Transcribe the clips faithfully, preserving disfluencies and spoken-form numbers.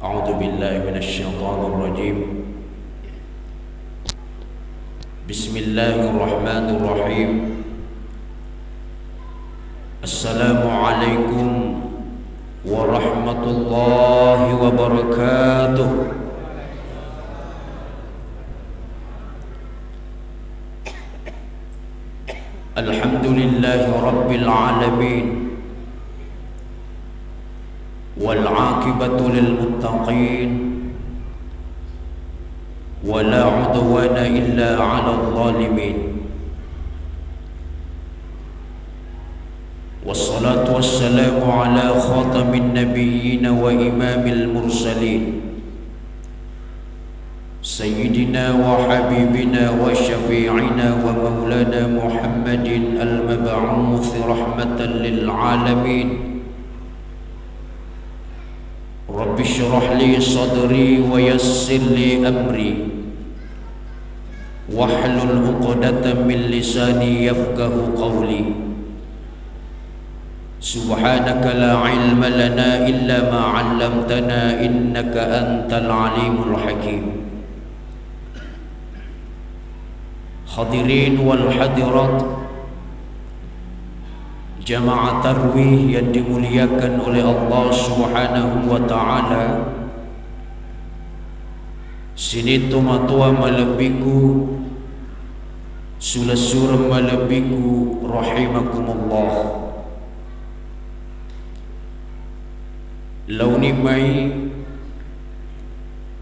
أعوذ بالله من الشيطان الرجيم. بسم الله الرحمن الرحيم. السلام عليكم ورحمة الله وبركاته. الحمد لله رب العالمين، والعاقبة للمتقين، ولا عدوان إلا على الظالمين، والصلاة والسلام على خاتم النبيين وإمام المرسلين، سيدنا وحبيبنا وشفيعنا ومولانا محمد المبعوث رحمة للعالمين. رب اشرح لي صدري ويسر لي أمري واحلل عقدة من لساني يفقه قولي. سبحانك لا علم لنا إلا ما علمتنا إنك أنت العليم الحكيم. Hadirin wal hadirat, jamaah tarwih yang dimuliakan oleh Allah Subhanahu wa Ta'ala, sining tomatoa malebbiku, sulessureng malebbiku, rahimakumullah. Laoni mai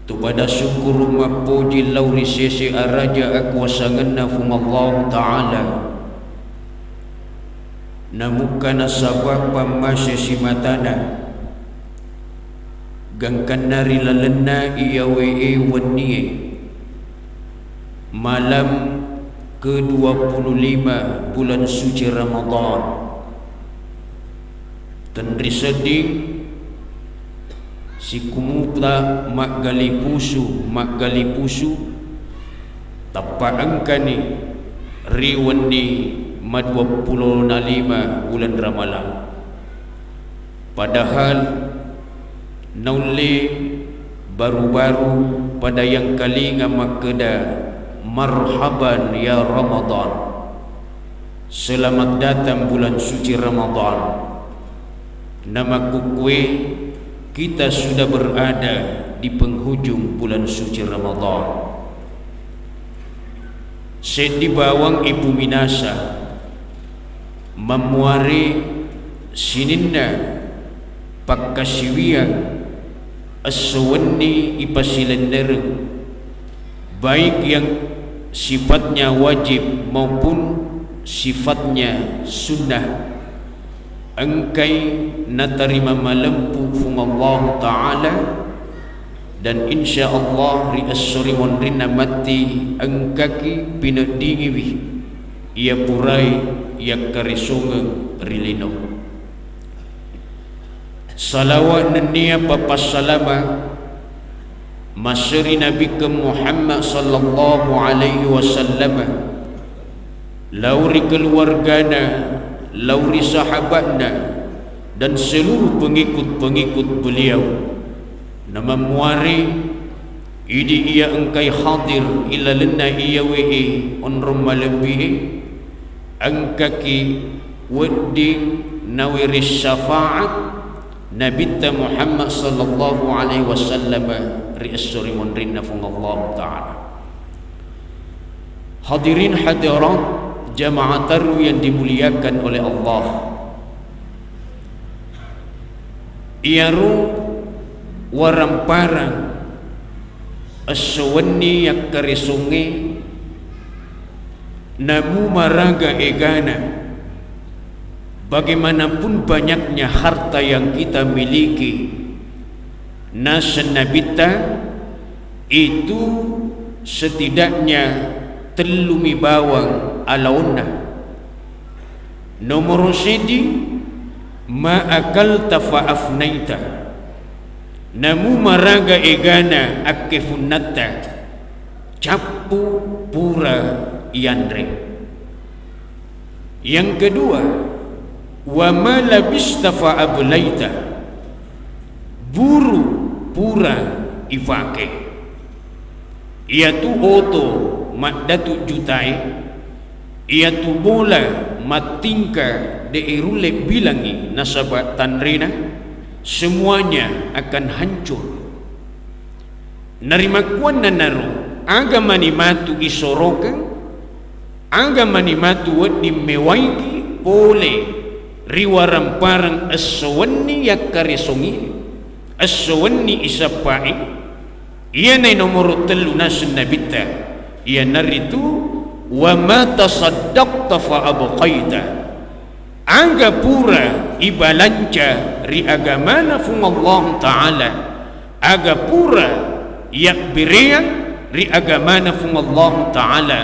tu pada syukur mappoji lao ri sese araja akuasangenna Fuang Allahu Ta'ala, namukka nasaba pammase simatana, gangkanna ri lalenna iyawe e wennie, malam kedua puluh lima bulan suci Ramadan. Tenri sedding, sikumuta maggalipusu, maggalipusu, tappa engkani ri wenni madua pulona lima bulan Ramalang. Padahal naulle baru-baru pada yangkalinga makkeda, "Marhaban ya Ramadan." Selamat datang bulan suci Ramadan. Namakukkue kita sudah berada di penghujung bulan suci Ramadan. Seddi bawang ipuminasa, mammuare sininna pakkasiwiang esso wenni ipasilennereng, baik yang sifatnya wajib maupun sifatnya sunnah, engkai natarima malempu Fuang Allahu Ta'ala, dan insya Allah ri esso ri monrinna matti engkaki pineddingiwi iya purai yakkaresongeng ri lino. Salawa nennia papassalama masseri Nabikkeng Muhammad sallallahu alaihi wasallam, lao ri keluargana, lao ri sahabatna, dan seluruh pengikut-pengikut beliau. Namammuare idi iya engkai hadir ilalenna iyawe e onrong malebbi e, engkaki wedding nawere syafaat Nabitta Muhammad sallallahu alaihi wasallam ri esso ri monrinna Fuang Allahu Ta'ala. Hadirin hadirat, jamaah tarwih yang dimuliakan oleh Allah. Iyaro waramparang esso wenni yakkaresongnge namu maraga egana, bagaimanapun banyaknya harta yang kita miliki, naseng Nabitta, itu setidaknya tellumi bawang alaonna. Nomoro seddi, ma akalta fa afnaita. Namu maraga egana akkefunnatta, cappu pura yanre. Yang kedua, wa ma labista fa ablaita. Buru pura ifake. Iyatu oto maddatu jutae, iyatu bola mattingka de irulle bilangi nasaba tanrena, semuanya akan hancur. Narimakkuannanaro, aga mani matu isorokeng? Aga mani matu wedding mewaiki pole ri waramparang esso wenni yakkaresongi, esso wenni isappai? Iyanae nomoro tellu naseng Nabitta, iyanaritu, "Wa ma tasaddaqta fa abqaita." Aga pura ibalanca ri agamana Fuang Allahu Ta'ala, aga pura yabbereang ri agamana Fuang Allahu Ta'ala,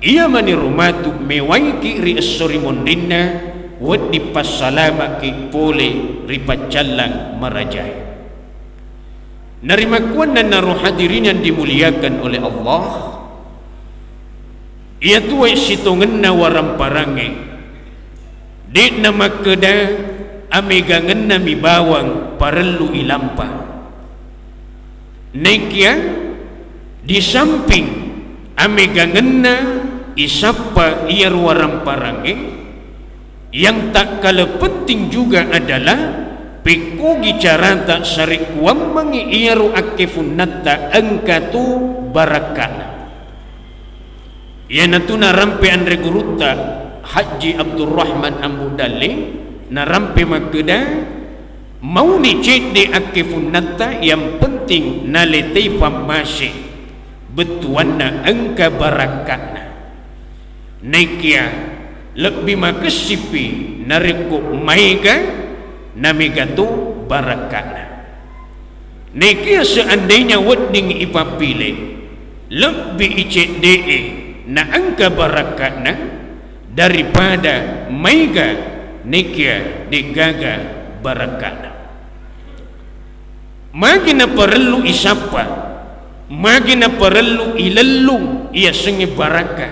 iya maniro matu mewaiki ri esso ri monrinna, wedding passalamaki pole ri paccallang marajae. Narimakkuannanaro hadirin yang dimuliakan oleh Allah, iyatu wae sitongenna waramparangnge, de'na makkeda amegangenna mi bawang parellu ilampa. Naikia di samping amegangenna isappa iyaro waramparangnge, yang tak kalah penting juga adalah pekkogi carata sarekkuammengngi iyaro akkefunnatta engka tu barakkana. Iyanatu narampe anre gurutta Hajji Abdurrahman Ambu Dalle, narampe makkeda, mauni cedde akkefunnatta, yang penting naletei fammase, bettuanna engka barakka'na. Naikia lebbi makessipi narekko maega, namega to barakka'na. Naikia seandainya wedding ipappile, lebbi icedde'e na engka barakka'na daripada maega naikia de'gaga barakka'na. Magi naparellu isappa, magi naparellu ilellung iyasengnge barakka.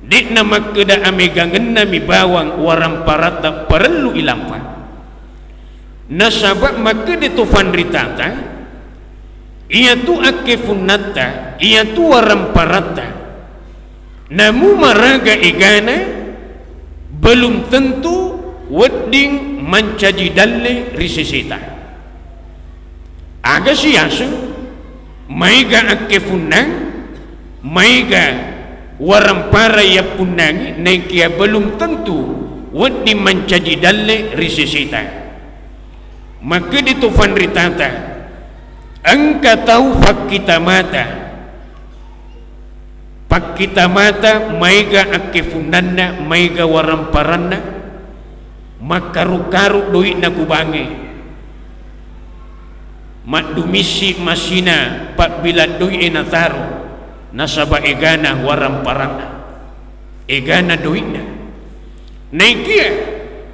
De'na makkeda amegangenna mi bawang waramparatta parellu ilampa. Nasaba makkeda to fanritata, iyatu akkefunnatta, iyatu waramparatta, namu maraga egana, belum tentu wedding mancaji dalle ri seseta. Aga siyaseng, maega akkefunnang, maega warampara yappunnangi, naikia belum tentu wedding mancaji dalle ri seseta. Makkeda to fanritata, engka tau fakkita mata, pakkita mata maega akkefunnanna, maega waramparanna, makkaru-karu doi'na ku bangnge, maddumissi masina pabbilang doi'e nataro, nasaba egana waramparanna, egana doi'na. Naikia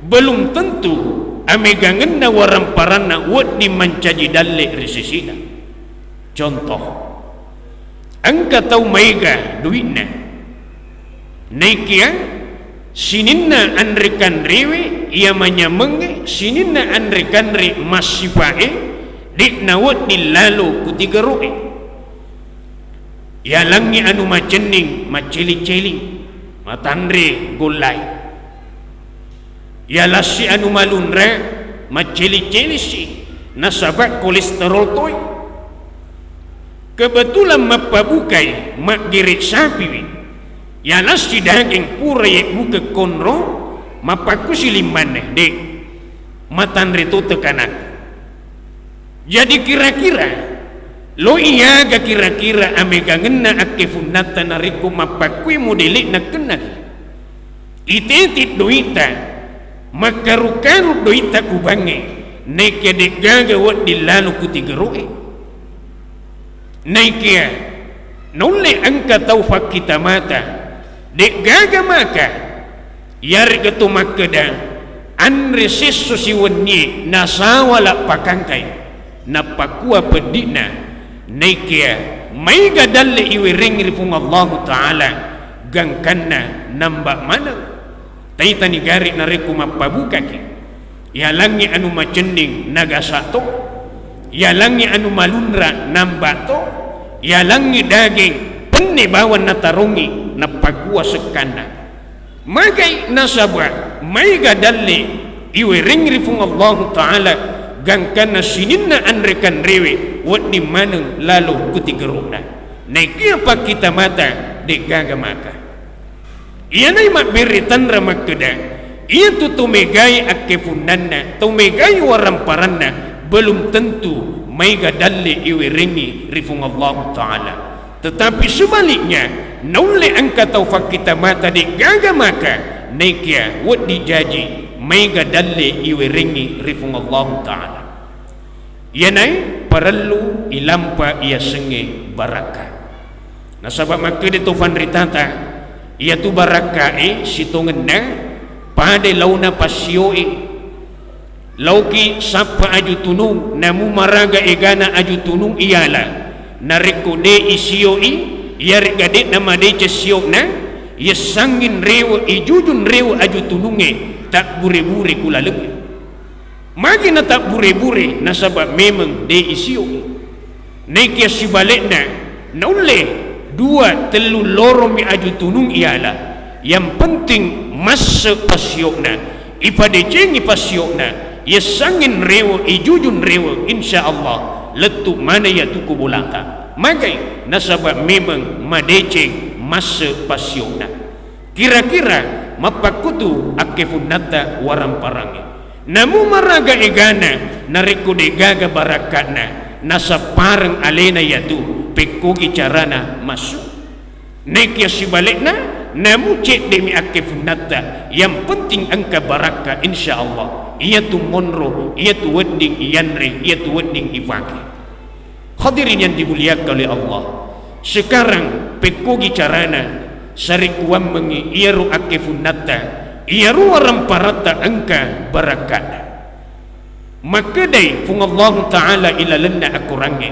belum tentu amegangenna waramparanna wedding mancaji dalle ri sesina. Contoh, engka tau maega doi'na, naikia sininna anre-kanrewe iya manyamengnge, sininna anre-kanre massipa'e, de'na wedding lalo ku tigero'e. Yalangngi anu macenning, macceling-celing, matanre gollai. Yalassi anu malunra, macceling-celingsi, nasaba kolesterol toi. Kebetulan mappabukai, maggere sapiwi. Yalassi daging pura yebbuka konro, mappakkusi limmanna, de'. Matanre to tekanakku. Jadi kira-kira, lo iyaga kira-kira amegangenna akkefunnatta narekko mappakkui modele'na kennaki? Iteti doi'ta, makkaru-karu doi'ta ku bangnge, naikia de'gaga wedding lalo ku tigero'e. Naikia naulle engka tau fakkita mata, de'gaga maka, yarega to makkeda, anre sesso siwennie nasawala pakangkai, nappakua peddi'na, naikia maega dalle iwereng ri Puang Allahu Ta'ala, gangkanna namba maneng. Taitani gare narekko mappabukaki, yalangngi anu macenning nagasa to. Yalangngi anu malunra namba to, yalangngi daging penne bawang natarongi nappakua sekkanna. Magai nasaba maega dalle iwereng ri Puang Allahu Ta'ala, gangkanna sininna anre-kanrewe wedding maneng lalo ku tigerona. Naikia pakkita mata de'gaga maka. Iyanai mabbere tanra makkeda, iyatu to megai akkefunnanna, to megai waramparanna, belum tentu maega dalle iwerengngi ri Puang Allahu Ta'ala. Tetapi sebaliknya, naulle engka tau fakkita mata de'gaga maka, naikia wedding jaji maega dalle iwerengngi ri Puang Allahu Ta'ala. Iyanai parellu ilampa iyasengnge barakka. Nasaba makkeda to fanritata, iyatu barakkae sitongenna pada laona passioe. Laoki sappa aju tunung, namu maraga egana aju tunung iyala. Narekko de isioi, iyaregga de namadeceng siona, yessangngin rewe, ijujun rewe aju tunungnge, tabbure-bure ku lalengnge. Magi natabbure-bure nasaba memeng de isioi. Naikia sibalikna, naulle dua tellu loromi aju tunung iyala, yang penting masse passiokna, ipadecengi passiokna, yessangngin rewe, ijujun rewe, insya Allah lettu maneng iyatu ku bolata. Magai nasaba memeng madeceng masse passiokna. Kira-kira mappakkutu akkefunnatta waramparangnge. Namu maraga egana narekko de'gaga barakka'na, nasappareng alena iyatu pekkogi carana massu. Naikia sibalikna, namu cedde'mi akkefunnatta, yang penting engka barakka, insya Allah. Iyatu monro, iyatu wedding iyanre, iyatu wedding ipake. Hadirin yang dimuliakan oleh Allah, sekarang pekkogi carana sarikuammengngi iyaro akkefunnatta, iyaro waramparatta engka barakka'na. Makkedai Puang Allahu Ta'ala ilalenna Akorangnge,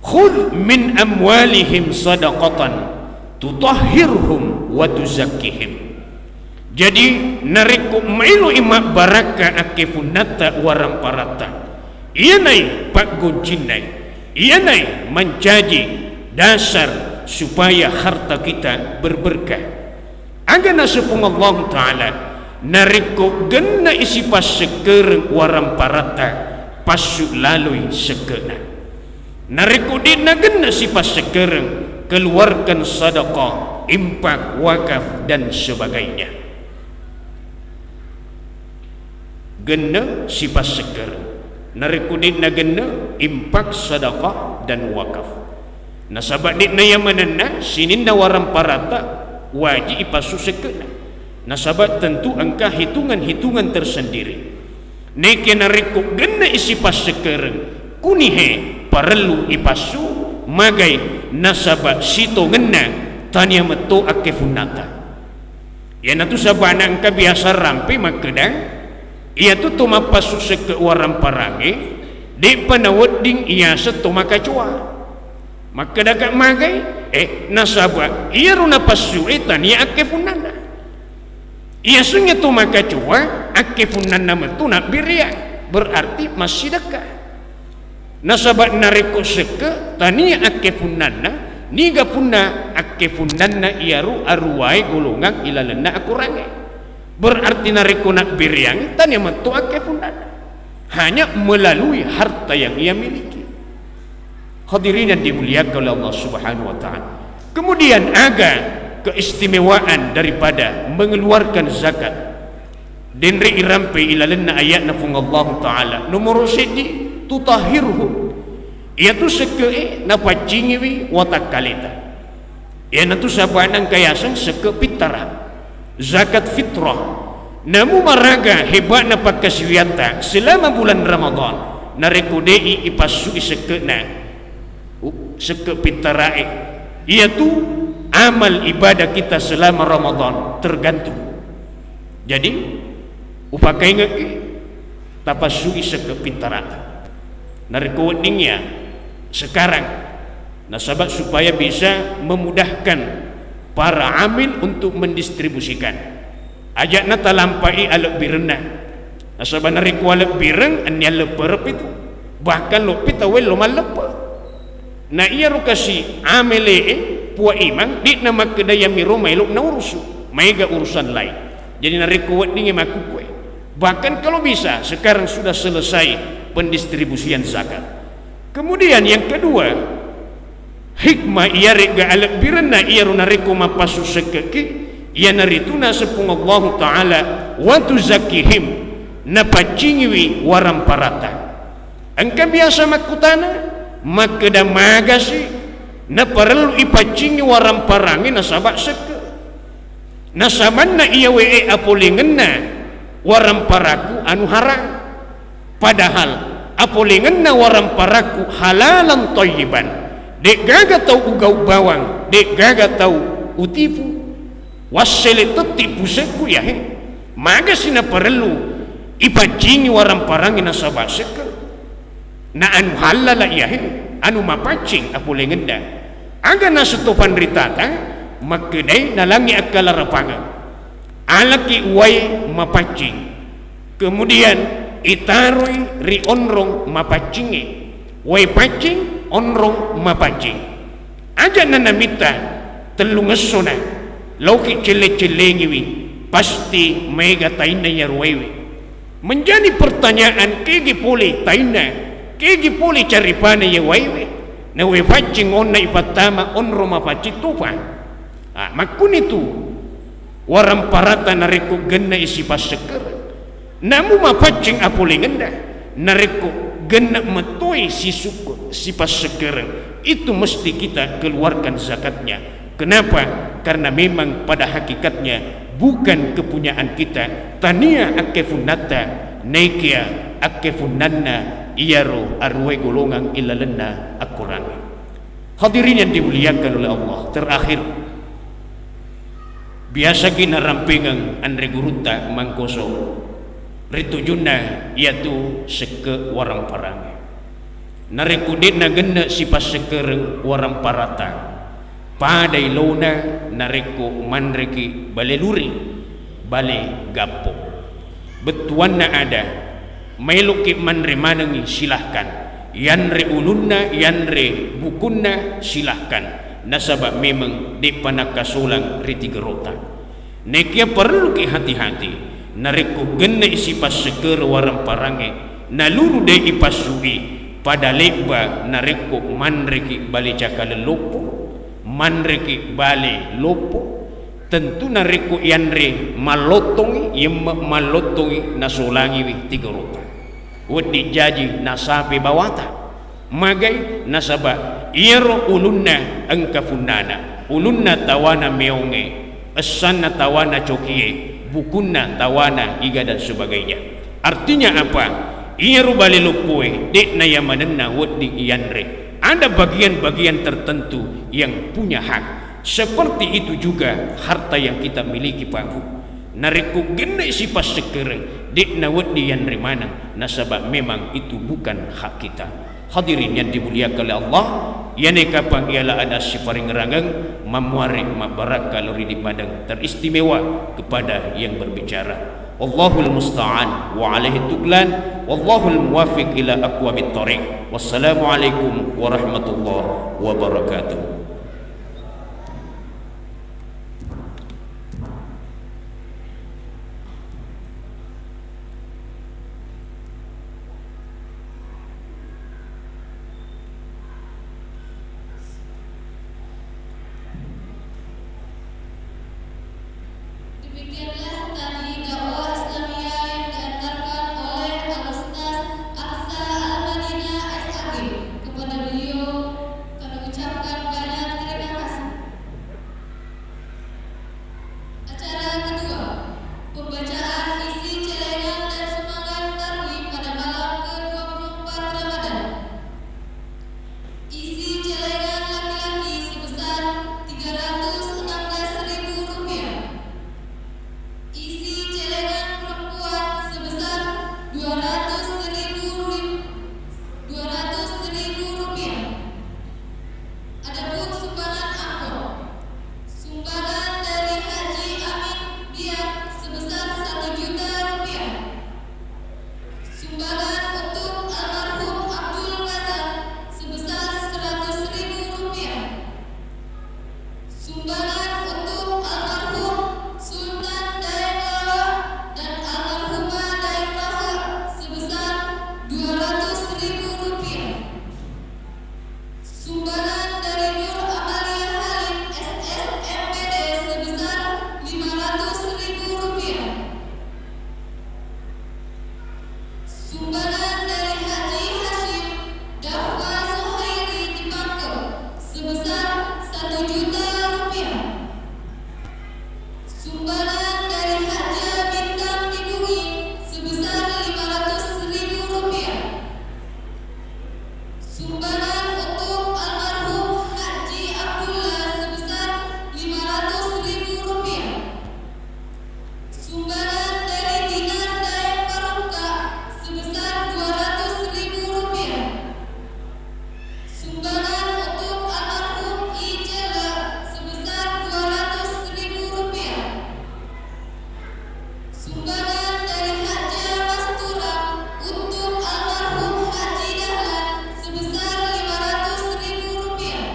"Khudz min amwalihim sadaqatan tutahhirhum wa tuzakkihim." Jadi, narekko maeloi mabbarakka akkefunnatta waramparatta, iyanai paggoncinna, iyanai mancaji dasar supaya harta kita berberkah. Aga naseng Puang Allahu Ta'ala, narekko genna isi passekkereng waramparatta, passu laloi sekke'na. Narekko de'na genna sipassekkereng, keluarkan sedekah, infak, wakaf, dan sebagainya. Genna sipassekkereng. Narekko de'na genna, infak, sedekah, dan wakaf. Nasaba de'na yamanenna, sininna waramparatta, wajib ipassu sekke'na. Nasaba tentu engka hitungan-hitungan tersendiri. Neke narekko genna isi passekkereng, kunihe parellu ipassu, magai nasaba sitongenna tania metto akkefunnata. Iyanatu sabana engka biasa rampe makkeda, iyatu to mappassu sekke waramparangnge, de'pa nawedding iyaseng to makacoa. Makkedaka magai, eh, nasaba iyaro napassue tania akkefunnanna. Iyasengnge to makacoa, akkefunnanna metu nabbireang, berarti massidekka. Nasaba narekko sekke tania akkefunnanna, niga punna akkefunnanna iyaro aruwae golongang ilalenna akorangnge. Berarti narekko nabbireang, tania metto akkefunnanna. Hanya melalui harta yang ia miliki. Hadirin yang dimuliakan oleh Allah Subhanahu wa Ta'ala. Kemudian, aga keistimewaan daripada mengeluarkan zakat? Denre irampe ilalenna ayatna Puang Allahu Ta'ala. Nomoro seddi, tutahhirhum. Iyatu sekke'e napaccingiwi watakkaleta. Iyanatu sabana engka yaseng sekke pittara, zakat fitrah. Namu maraga heba'na pakkasiwiatta selama bulan Ramadan, narekko de'i ipassui sekke'na, u-, sekke pittarae, iyatu amal ibadah kita selama Ramadan tergantung. Jadi, upakaingekki, tapassui sekke pittarata. Narekko wedding ya, sekarang. Nasaba supaya bisa memudahkan para amil untuk mendistribusikan. Aja'na talampai alebbirenna. Nasaba narekko alebbireng, ennia lepperep itu. Bahkan loppi tauwe lo malleppe. Na iyaro kasi amele'e, pua imang, de'na makkeda iyamiro maelo naurusu, maega urusan lain. Jadi narekko weddingngi makkukkue, bahkan kalau bisa sekarang sudah selesai pendistribusian zakat. Kemudian yang kedua, hikmah iyare'ga alebbirenna iyaro narekko mappassu sekke'ki, iyanaritu naseng Puang Allahu Ta'ala, "Wa tuzakkihim," napaccingiwi waramparata. Engka biasa makkutana, makkeda magasi naparellu ipaccingi waramparangngé nasaba sekke. Nasabanna iyawe'é apolengenna waramparakku anu harang. Padahal apolengenna waramparakku halalan thayyiban. Dé'gaga tau ugau bawang, dé'gaga tau utipu. Wassele tetti pusekku iyahe. Magasi naparellu ipaccingi waramparangngi nasaba sekke. Na anu hallala iyahe, anu mapaccing apolengenda. Aga nasu to panritata, makkedai nalangi akkalarapangeng. Alaki uwai mapaccing. Kemudian itaroi ri onrong mapaccingnge. Uwai paccing, onrong mapaccing. Aja nanamitta tellungessona, laoki celle-cellengiwi, pasti maega tainna iyaro uwaiwe. Menjadi pertanyaan, kegi pole tainna, kegi pole caripana iya uwaiwe? Nauwe paccing onna ipattama onro mapaccing topa. Ah, makkunitu waramparata narekko genna isi passekkereng. Namu mapaccing apolengenda, narekko genna metoi sisukku sipassekkereng, itu mesti kita keluarkan zakatnya. Kenapa? Karena memang pada hakikatnya bukan kepunyaan kita, tania akkefunnatta, naikia akkefunnanna iyaro aruwae golongang ilalenna Akkorangnge. Hadirin yang dimuliakan oleh Allah, terakhir, biasaki narampengeng anre gurutta mangkoso ri tujunna, iyatu sekke waramparangnge. Narekko de'na genne sipassekkereng waramparatta, padai lona narekko manreki bale luri, bale gappo. Bettuanna ada, maeloki manre manengngi, silahkan. Yanre ulunna, yanre bukunna, silahkan. Nasaba memeng de'pa nakkasolang ri tigerota. Nekia parelluki hati-hati, narekko genne sipassekkere waramparangnge, naluru de ipassui, pada lebba narekko manreki bale cakale loppo, manreki bale loppo, tentu narekko yanre mallottongi, yemme mallottongi nasolangiwi tigerota. Wedding jaji nasape bawata. Magai? Nasaba iyaro ulunna engka funnana, ulunna tawana meongnge, essanna tawana cokie, bukunna tawana iga dan sebagainya. Artinya apa? Iyaro bale loppoe de'na yamanenna wedding iyanre. Ada bagian-bagian tertentu yang punya hak. Seperti itu juga harta yang kita miliki, Pak Bu. Narekko genne sipassekkereng, de'na wedding yanre maneng, nasaba memang itu bukan hak kita. Hadirin yang dimuliakan oleh Allah, iyane kapang iala ada siparengerangeng, mammuare mabbarakka lao ri madeng, teristimewa kepada yang berbicara. Wallahul musta'an wa alaihi tuklan, wallahul muwaffiq ila aqwamit thariq. Wassalamualaikum warahmatullahi wabarakatuh. Demikianlah tadi dakwah Islamiyah yang diantarkan oleh Al-Ustaz Aksa Al-Madinah, S A G. Kepada beliau kami ucapkan banyak terima kasih. Acara kedua, pembacaan isi celengan dan sumbangan tarwih pada malam kedua puluh empat Ramadan. Isi celengan laki-laki sebesar tiga ratus enam belas ribu rupiah. Sumbangan dari Hajjah Bintang Dibungi sebesar lima ratus ribu rupiah. Sumbangan untuk almarhum Haji Abdullah sebesar lima ratus ribu rupiah. Sumbangan dari Dinar Daeng Parungka sebesar dua ratus ribu rupiah. Sumbangan untuk almarhum I Cella sebesar dua ratus ribu rupiah. Sumbangan dari Hajjah Mastura untuk almarhum Haji Dahlan sebesar lima ratus ribu rupiah.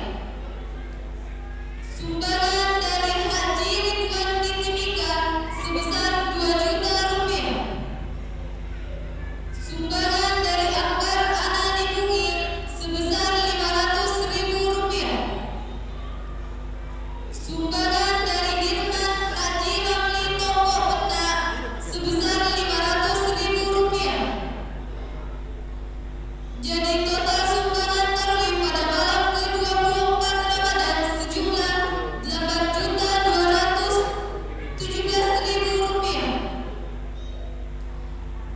Sumbangan dari Haji Ridwan di Timika sebesar dua juta rupiah. Sumbangan dari Akbar Ana Dibungi sebesar lima ratus ribu rupiah. Sumbangan dari Dirman Haji Ramli Tongko Benda sebesar lima ratus ribu rupiah. Jadi total sumbangan tarwih pada malam ke dua puluh empat Ramadan sejumlah delapan juta dua ratus tujuh belas ribu rupiah.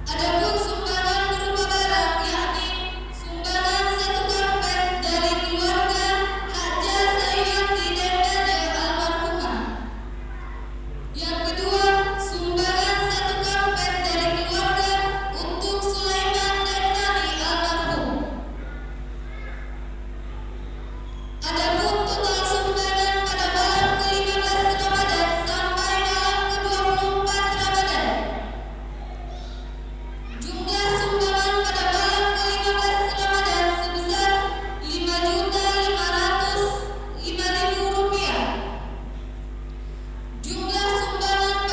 Adapun sumbangan berupa barang, yakni sumbangan satu karpet dari keluarga Hajjah Sayuwati Dendaja almarhumah. Yang kedua, sumbangan satu karpet dari keluarga untuk Sulaiman dan Rani almarhum. Adapun total sumbangan pada malam ke lima belas Ramadan sampai malam ke dua puluh empat Ramadan, jumlah sumbangan pada malam ke lima belas Ramadan sebesar lima juta lima ratus lima ribu rupiah. Jumlah sumbangan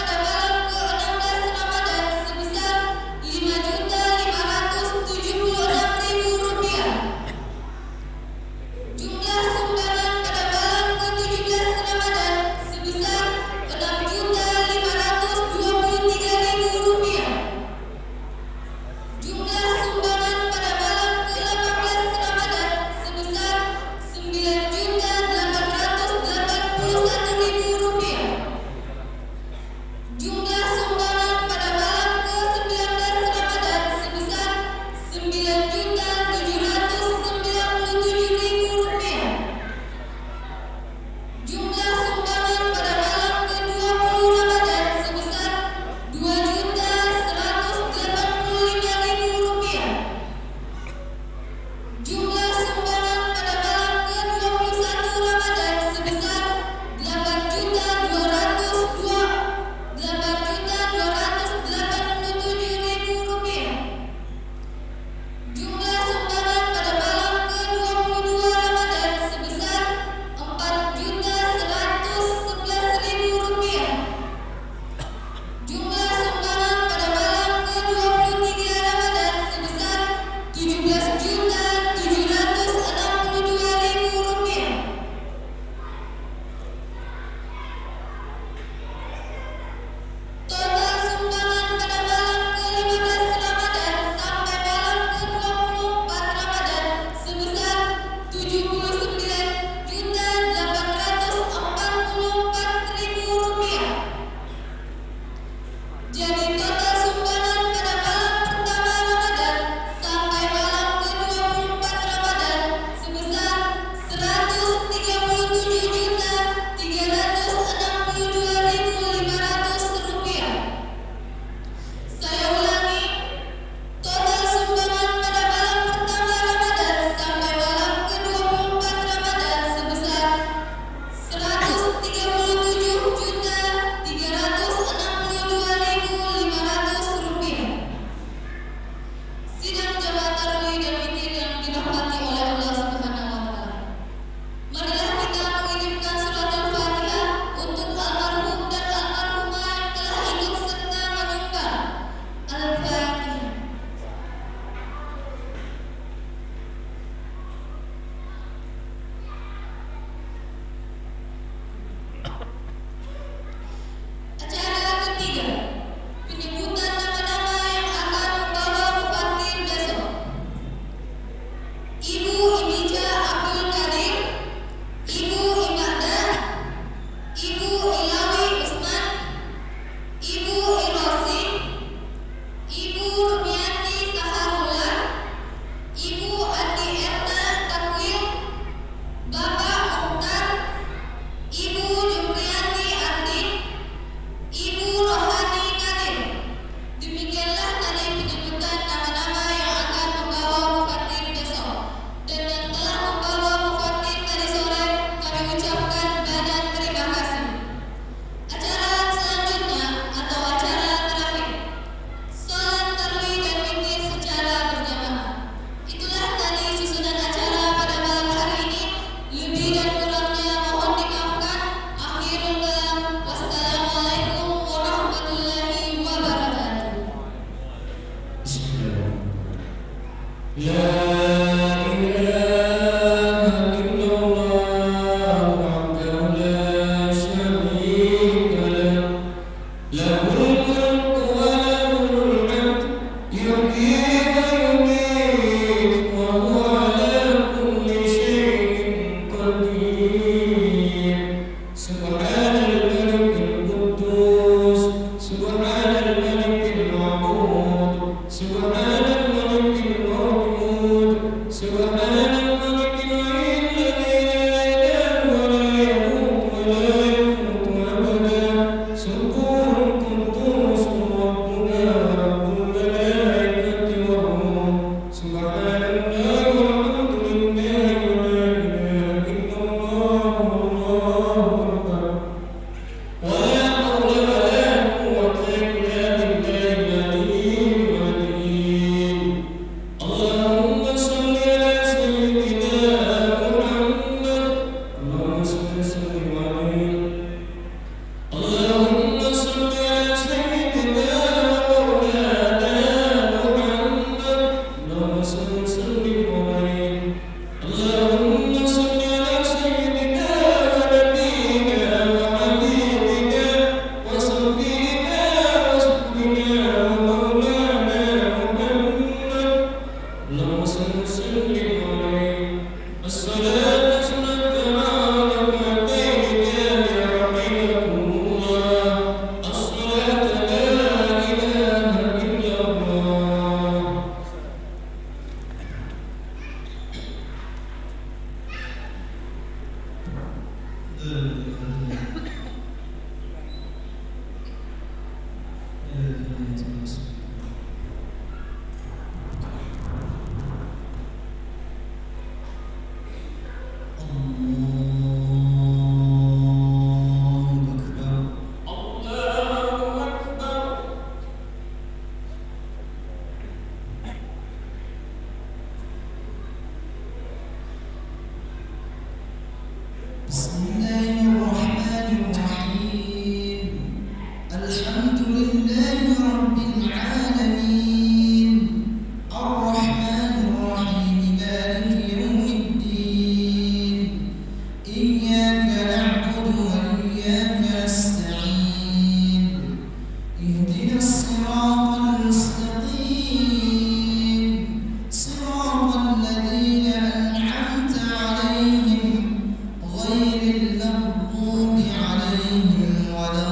لا إله إلا الله وحده لا شريك له، له الملك وله الحمد، يحيي ويميت وهو على كل شيء قدير. سبحان الملك القدوس، سبحان الملك المعبود، سبحان الملك الموجود، سبحان الملك الحي الذي لا يزال ولا يموت ولا يموت أبدا، سبوح قدوس ربنا ورب الملائكة والروح. سبحان الله والحمد لله ولا إله إلا الله والله أكبر. ولا حول ولا قوة إلا بالله العلي العظيم. اللهم صل على سيدنا محمد. اللهم صل وسلم عليه. اللهم صل على سيدنا ومولانا محمد. اللهم صل وسلم عليه. اللهم صل على سيدنا ونبينا وحبيبنا وشفيعنا وذنوبنا ومولانا محمد. اللهم صل وسلم عليه. الصلاة سنة مع ركعتين جامعة رحمكم الله. الصلاة لا إله إلا الله. الله أكبر. الله أكبر. بسم الله الرحمن الرحيم. الحمد لله رب العالمين. الرحمن الرحيم. مالك يوم الدين. إياك نعبد وإياك نستعين. اهدنا الصراط المستقيم. صراط الذين أنعمت عليهم غير المغضوب عليهم ولا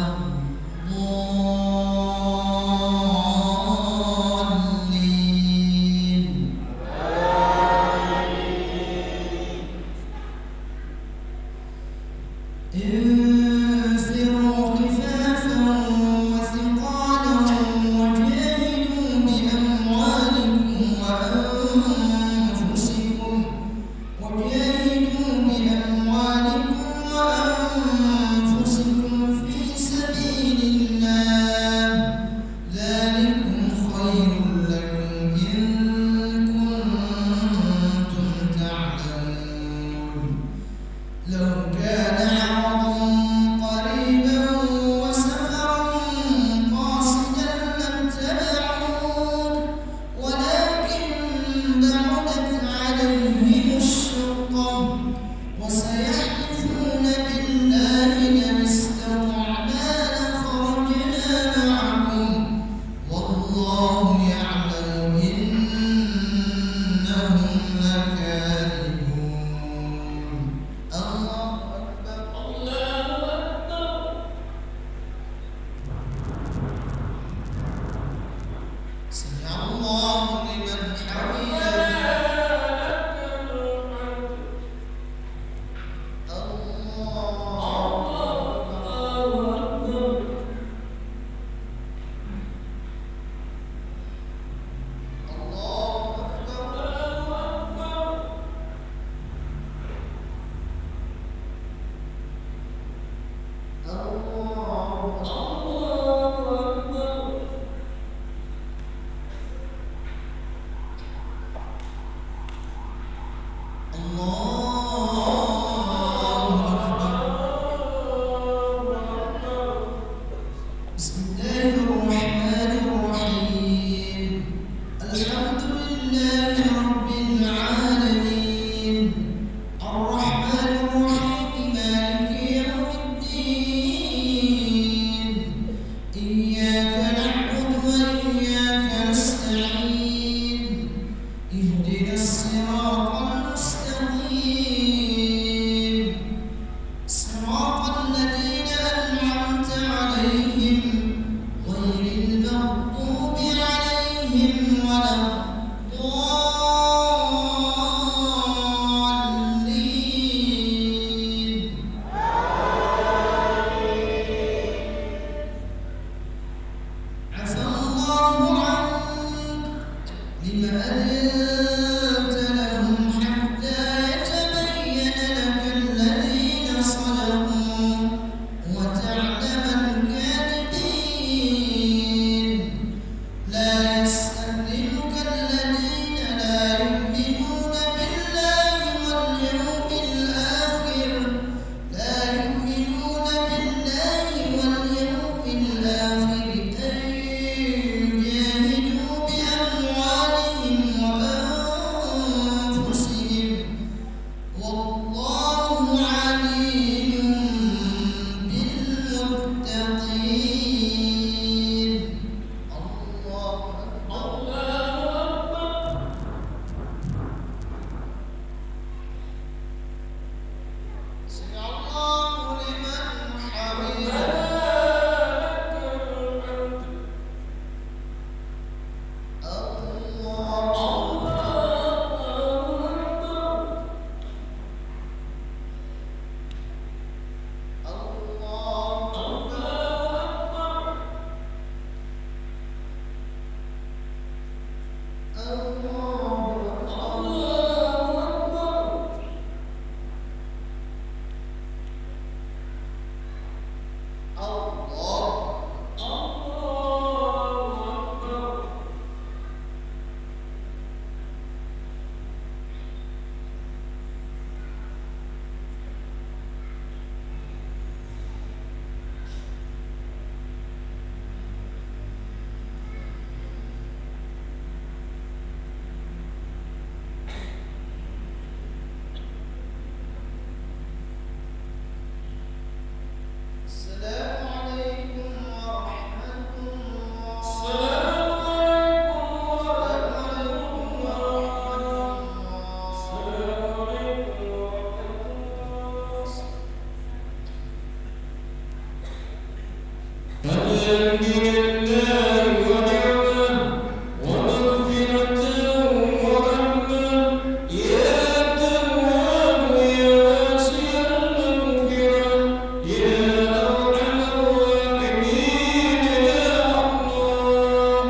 الضالين. انفروا خفافا وثقالا وجاهدوا بأموالكم وأنفسكم، وجاهدوا بأموالكم وأنفسكم في سبيل الله، ذلكم خير لكم إن كنتم تعلمون. لو كان عرضا قريبا وسفرا قاصدا لاتبعوك ولكن بعدت عليهم الشقة وسيحلفون بالله لو استطعنا لخرجنا معكم والله يعلم إنهم لكاذبون. الله أكبر. الله أكبر. سمع الله لمن حمده. الله أكبر. الله أكبر. الله أكبر. الله أكبر. الله أكبر. بسم الله الرحمن الرحيم. الحمد لله رب أن يجاهدوا بأموالهم وأنفسهم والله عليم بالمتقين. الله أكبر. الله أكبر. سمع الله لمن حمده. الله أكبر. الله أكبر. الله أكبر. الله أكبر. الله أكبر. السلام عليكم ورحمة الله. السلام عليكم ورحمة الله. السلام عليكم ورحمة الله. الحمد لله ونعمة ومغفرة ورحمة. يا تواب يا واسع المغفرة يا أرحم الراحمين يا الله.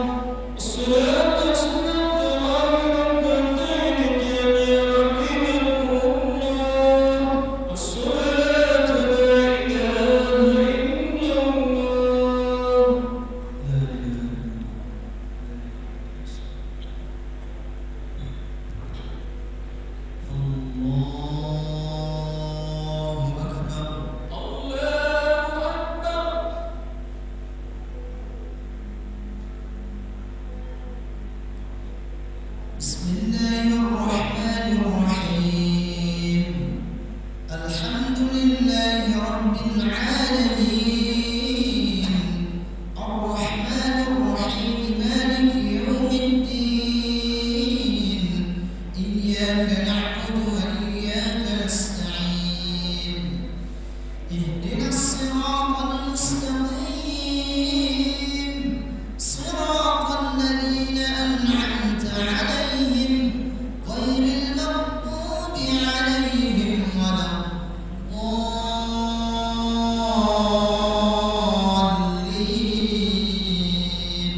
الصلاة والسلام على رحمتين يا رحمة الله. الصلاة لا إله إلا الله. لا إله إلا الله. الله أكبر. الله أكبر. بسم الله الرحمن الرحيم. الحمد لله رب العالمين. الرحمن الرحيم. مالك يوم الدين. إياك نعبد وإياك نستعين. اهدنا الصراط المستقيم. صراط الذين أنعمت عليهم غير المغضوب عليهم ولا الضالين.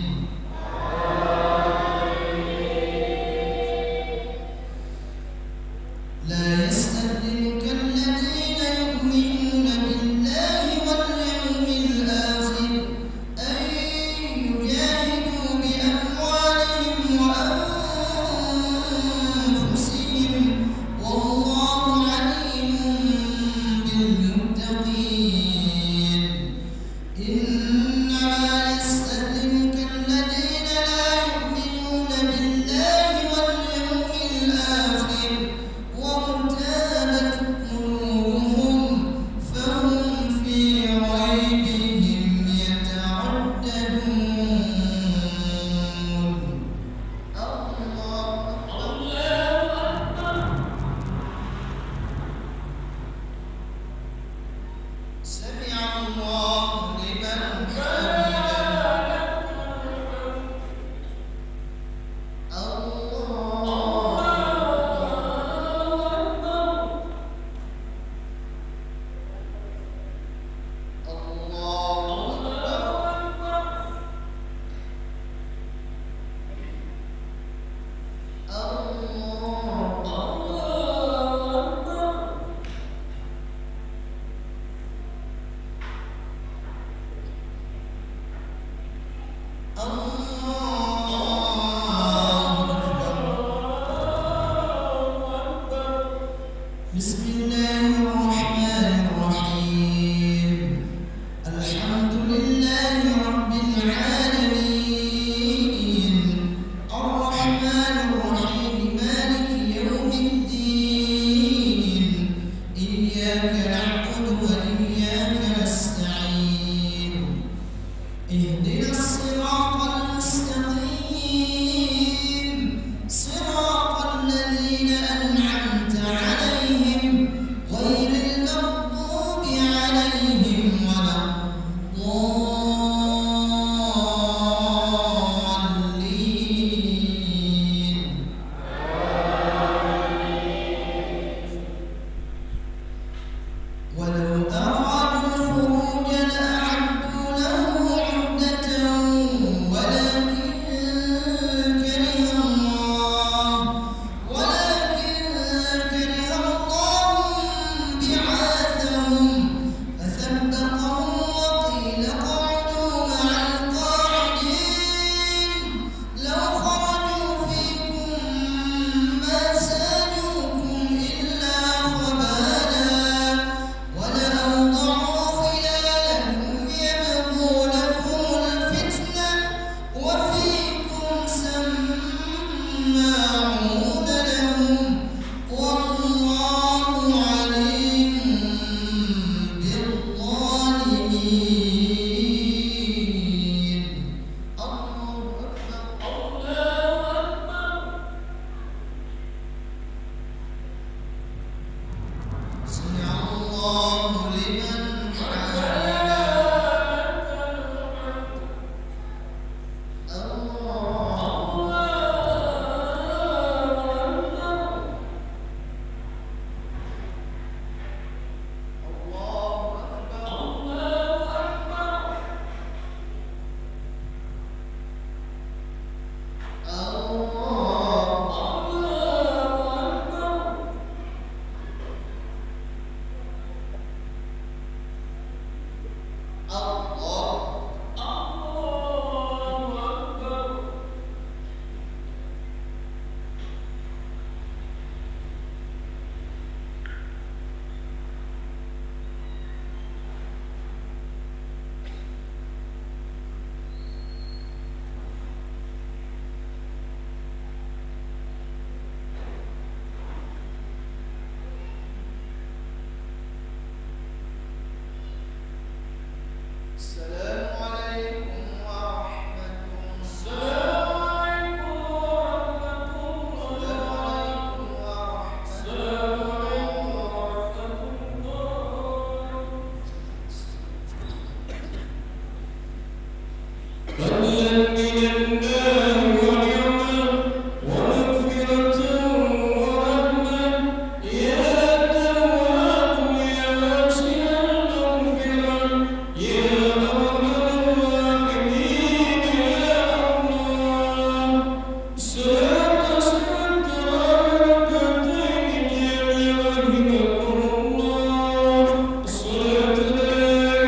لا يستأذنك الذين يؤمنون بالله واليوم الآخر أن يجاهدوا بأموالهم وأنفسهم والله عليم بالمتقين. إنما يستأذنك الذين لا يؤمنون بالله واليوم الآخر وارتابت قلوبهم فهم في ريبهم يترددون. الله أكبر. الله أكبر. سمع الله لمن حمده. الله أكبر. الله أكبر. الله أكبر. الله أكبر. بسم الله الرحمن الرحيم. الحمد لله رب الصراط المستقيم، صراط الذين أنعمت عليهم، غير المغضوب عليهم ولا الضالين. ولو أرادوا الخروج لأعدوا له عدة ولكن كره الله، ولكن كره الله انبعاثهم فثبطهم وقيل اقعدوا مع القاعدين. لو خرجوا فيكم ما زادوكم إلا خبالا ولأوضعوا خلالكم يبغونكم الفتنة وفيكم سماعون لهم والله عليم بالظالمين. الله أكبر، الله أكبر. سمع الله لمن حمده. الله أكبر. الله أكبر. الله أكبر. الله أكبر. الله، الله أكبر. السلام عليكم ورحمة الله. السلام عليكم ورحمة الله. السلام عليكم ورحمة الله. فضلا من الله ونعمة ومغفرة ورحمة. يا تواب يا واسع المغفرة يا أرحم الراحمين يا الله. الصلاة والسلام على ركعتين الجامع رحمكم الله. الصلاة لا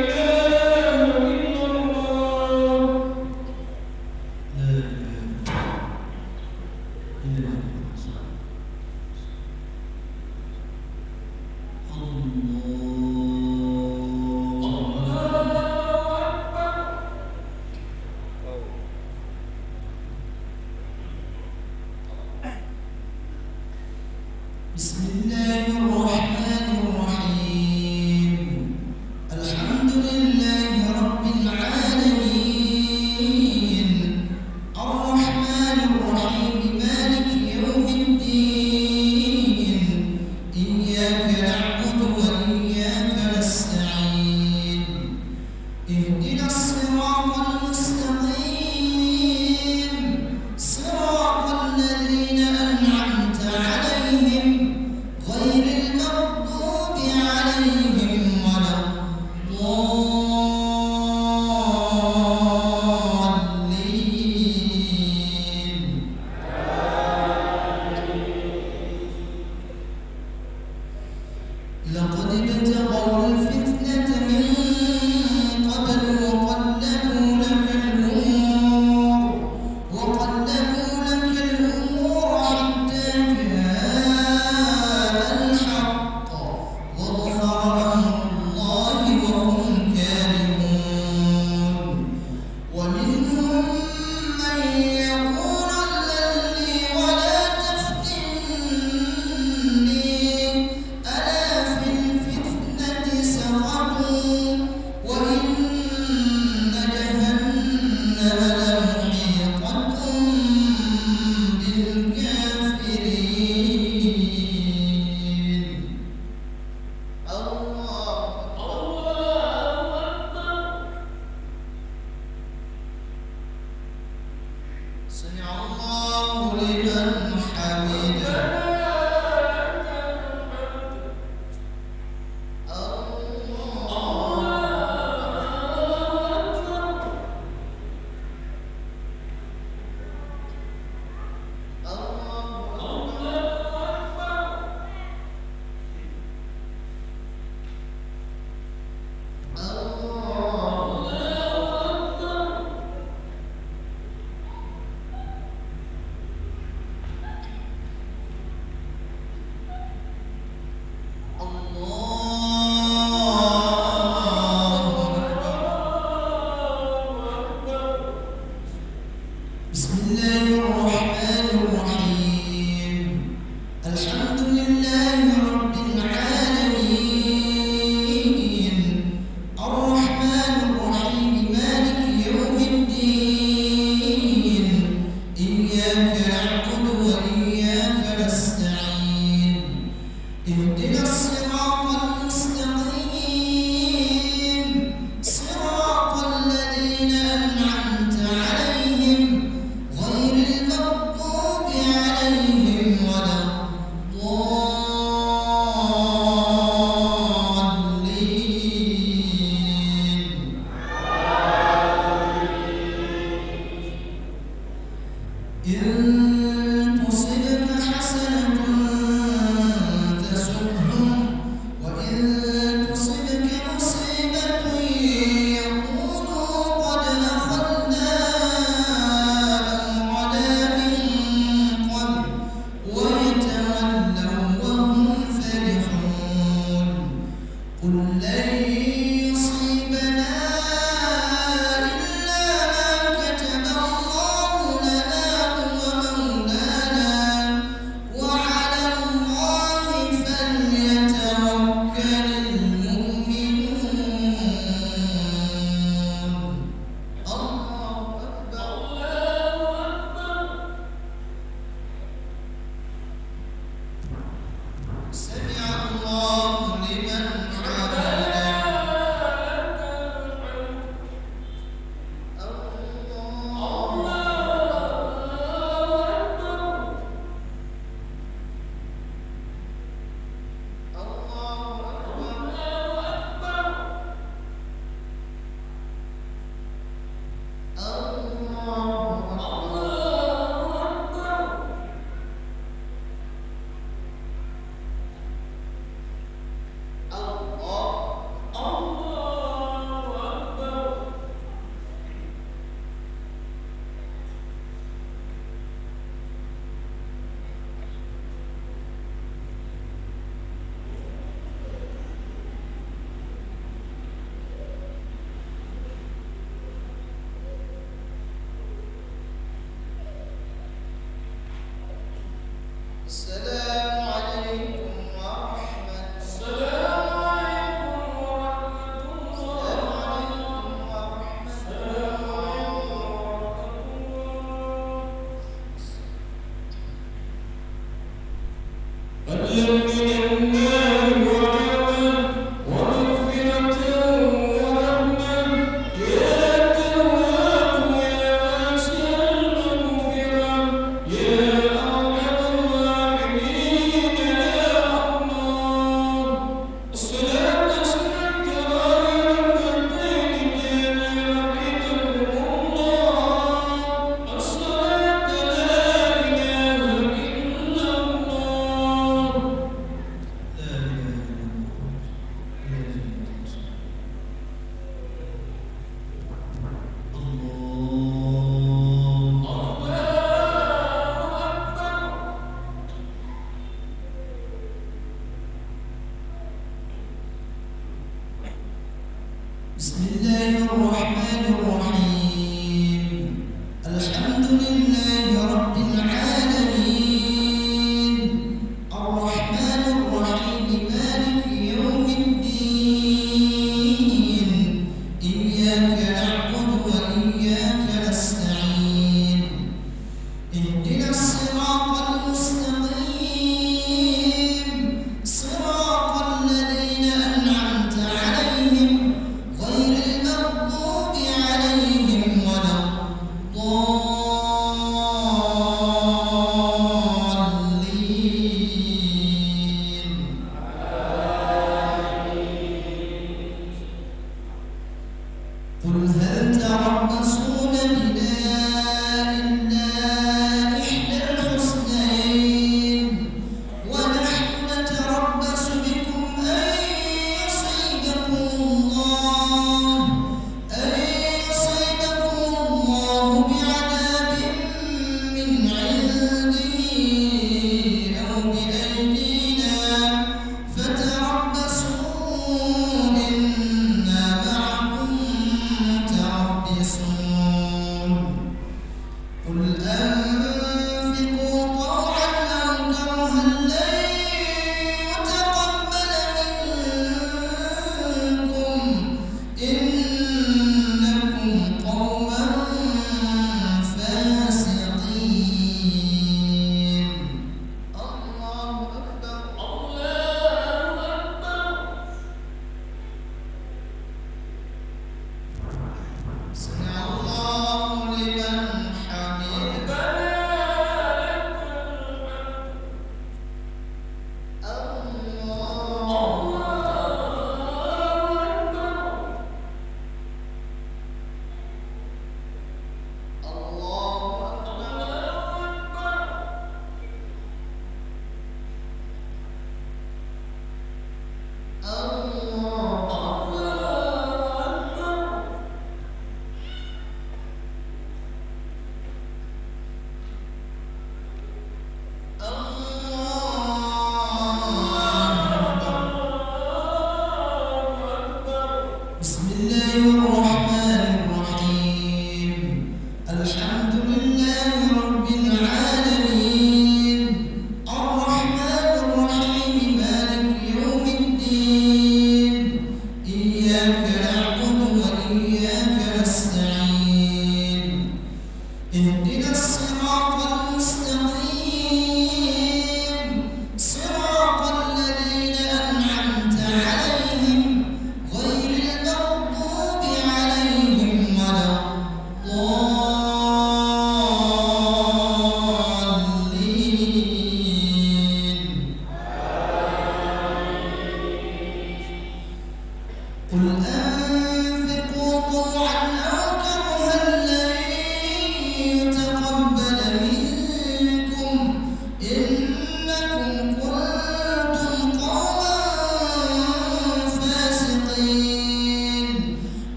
إله إلا الله. سمع الله لمن حمده. بسم الله الرحمن الرحيم. الحمد لله رب العالمين. الرحمن الرحيم. مالك يوم الدين. إياك نعبد وإياك نستعين. اهدنا الصراط المستقيم. صراط الذين أنعمت عليهم غير المغضوب عليهم ولا الضالين. إن تصبك حسنة تسؤهم وإن تصبك مصيبة يقولوا قد أخذنا أمرنا من قبل ويتولوا وهم فرحون. قل لن يصيبنا إلا ما كتب الله لنا هو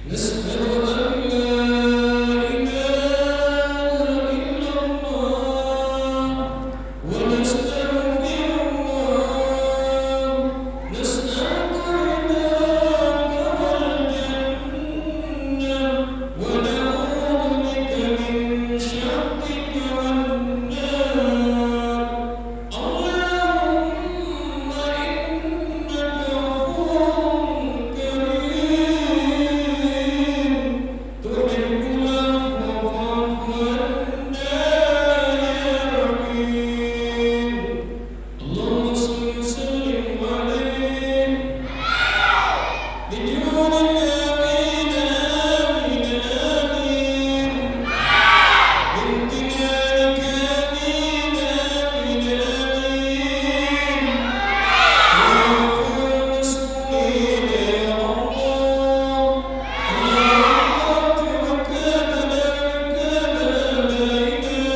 نشهد أن لا إله إلا الله ونستغفر الله، نسألك رضاك والجنة، ونعوذ بك من سخطك والنار. اللهم إنك عفو كريم تحب العفو فاعف عنا يا رحيم. اللهم صل وسلم عليه بجودك آمين، آمين، آمين. بامتنانك آمين، آمين، آمين. يا غفور المسلمين يا الله. اللهم ارحم موتانا وموتى آبائنا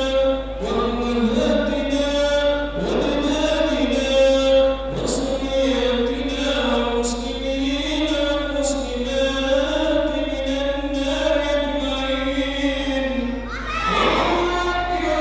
وأمهاتنا وأجدادنا وذرياتنا والمسلمين والمسلمات من النار أجمعين. لا إله إلا الله.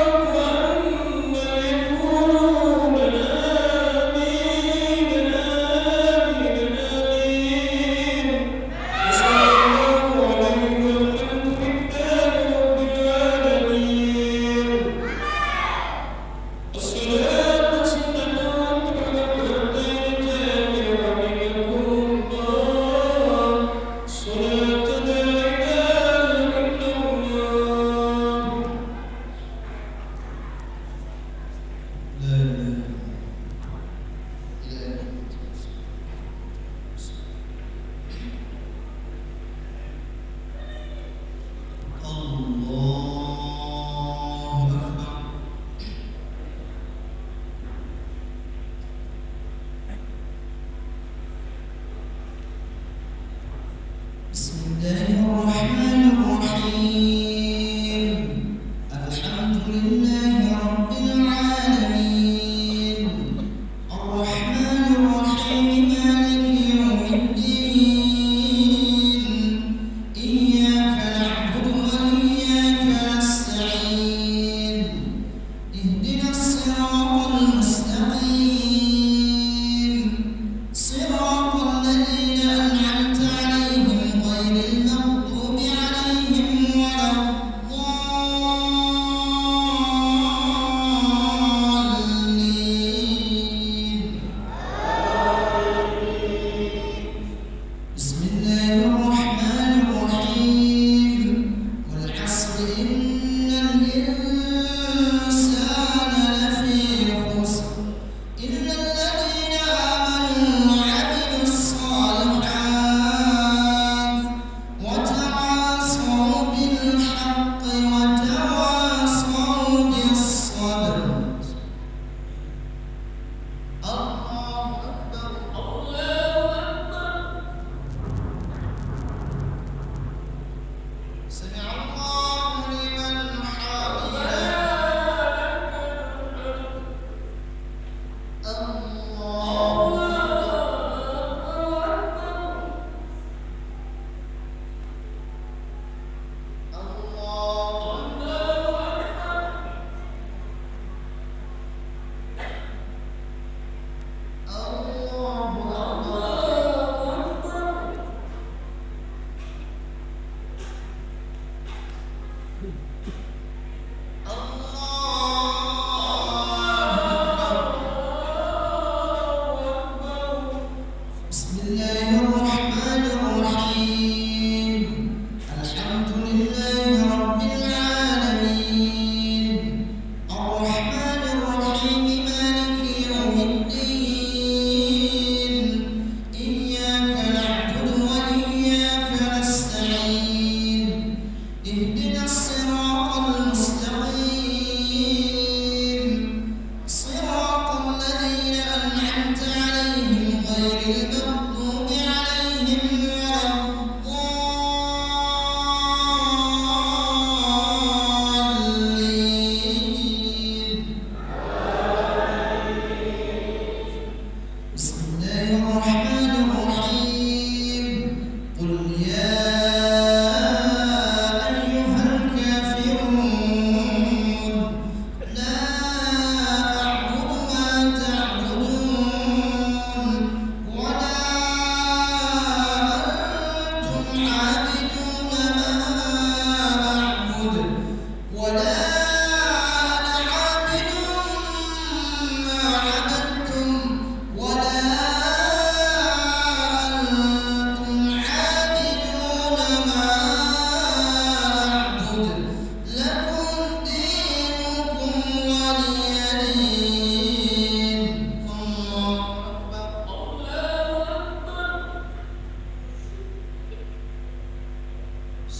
الله أكبر. بسم الله الرحمن الرحيم. الحمد لله رب العالمين. الرحمن الرحيم. مالك يوم الدين. إياك نعبد وإياك نستعين. اهدنا الصراط المستقيم. صراط الذين أنعمت عليهم غير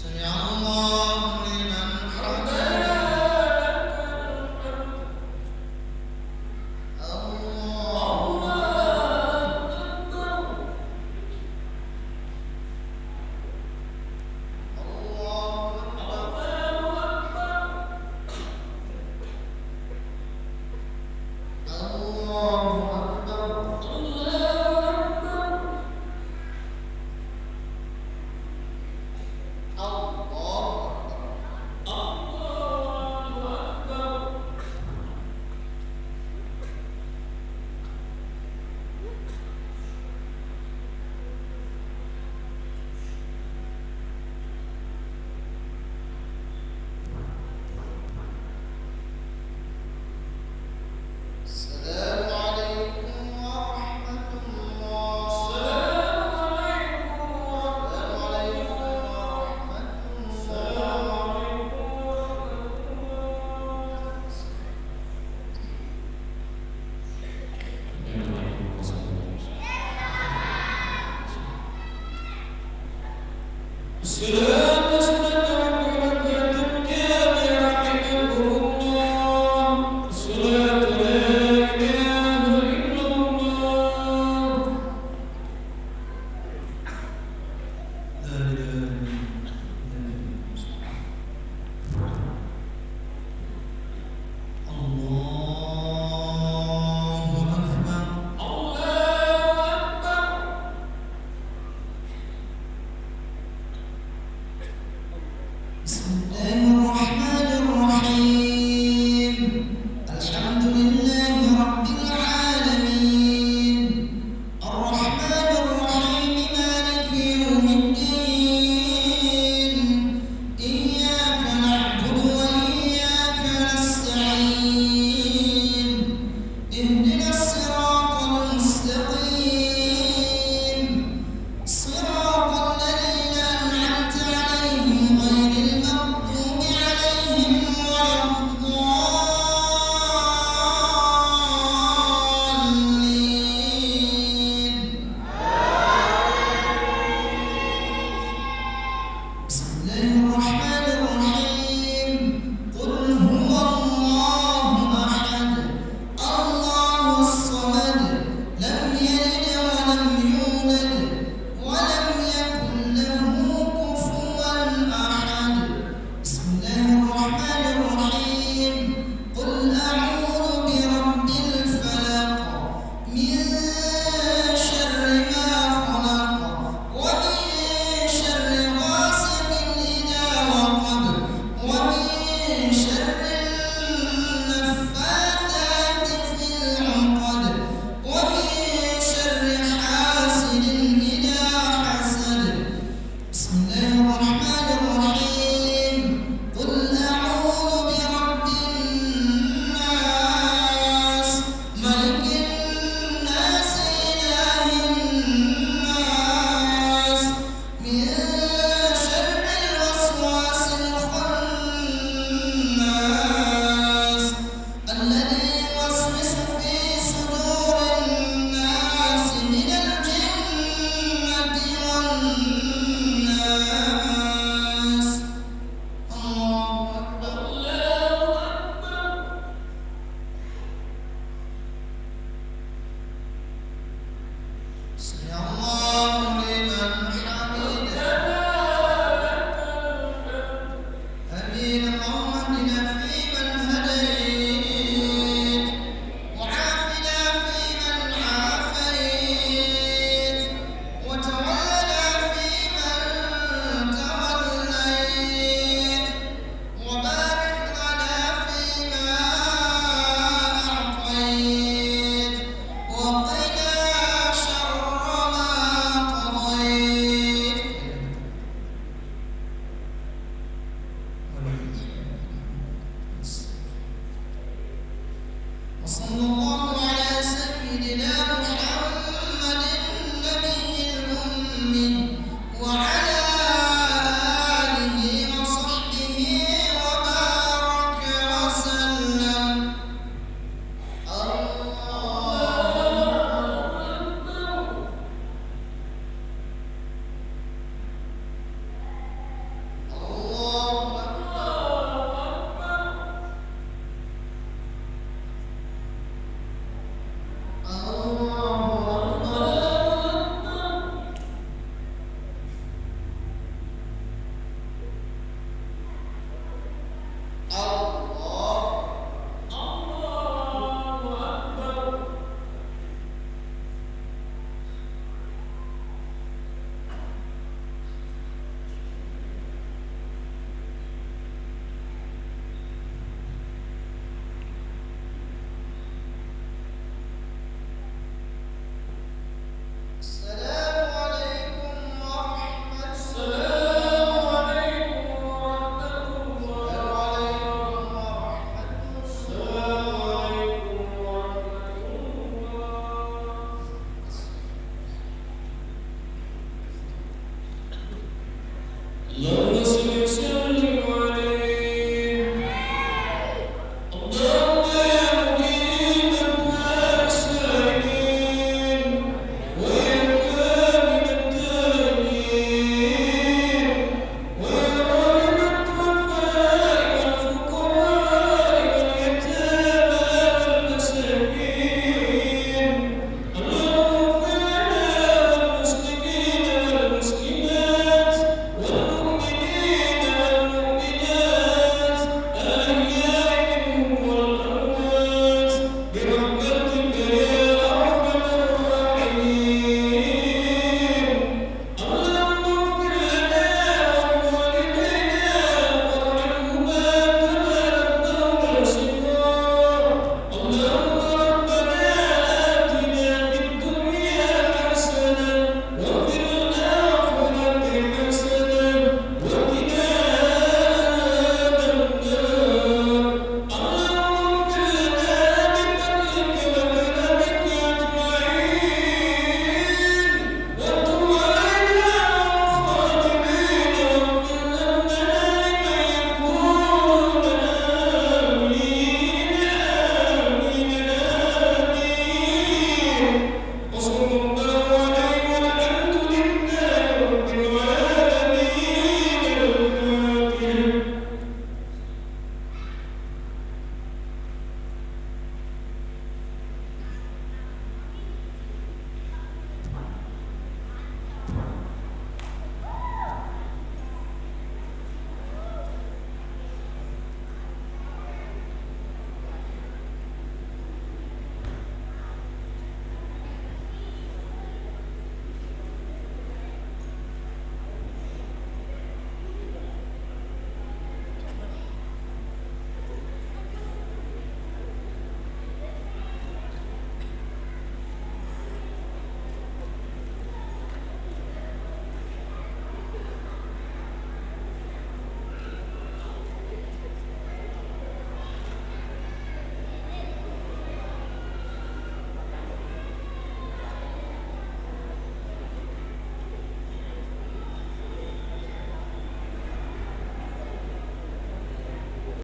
سمع الله لمن حمده. الله أكبر. الله أكبر. الله أكبر. الله أكبر. الله أكبر. الله أكبر. السلام عليكم ورحمة الله. السلام عليكم ورحمة الله. السلام عليكم ورحمة الله. الصلاة والسلام على رحمة الله. الصلاة لا إله إلا الله. لا إله إلا الله. الله أكبر. الله أكبر. بسم الله الرحمن الرحيم. الحمد لله رب العالمين. الرحمن الرحيم. مالك يوم الدين. إياك نعبد وإياك نستعين. اهدنا الصراط المستقيم. صراط الذين أنعمت عليهم غير المغضوب عليهم ولا الضالين. بسم الله الرحمن الرحيم. قل هو الله أحد، الله الصمد، لم يلد ولم يولد، ولم يكن له كفوا أحد. بسم الله الرحمن الرحيم. قل أعوذ برب الفلق. من شر ما خلق، ومن شر غاسق إذا وقب، ومن شر النفاثات في العقد، ومن شر حاسد إذا حسد. بسم الله الرحمن الرحيم. قل أعوذ برب الناس، ملك الناس، إله الناس، من شر الوسواس الخناس، الذي يوسوس في صدور الناس من الجنة والناس. الله أكبر. الله أكبر. سمع الله لمن حمده. آمين. اللهم اهدنا فيمن هديت، وعافنا فيمن عافيت، وتولنا فيمن توليت، وبارك لنا فيما أعطيت، وقنا شر ما قضيت. وصلى الله على سيدنا محمد النبي الأمي وعلى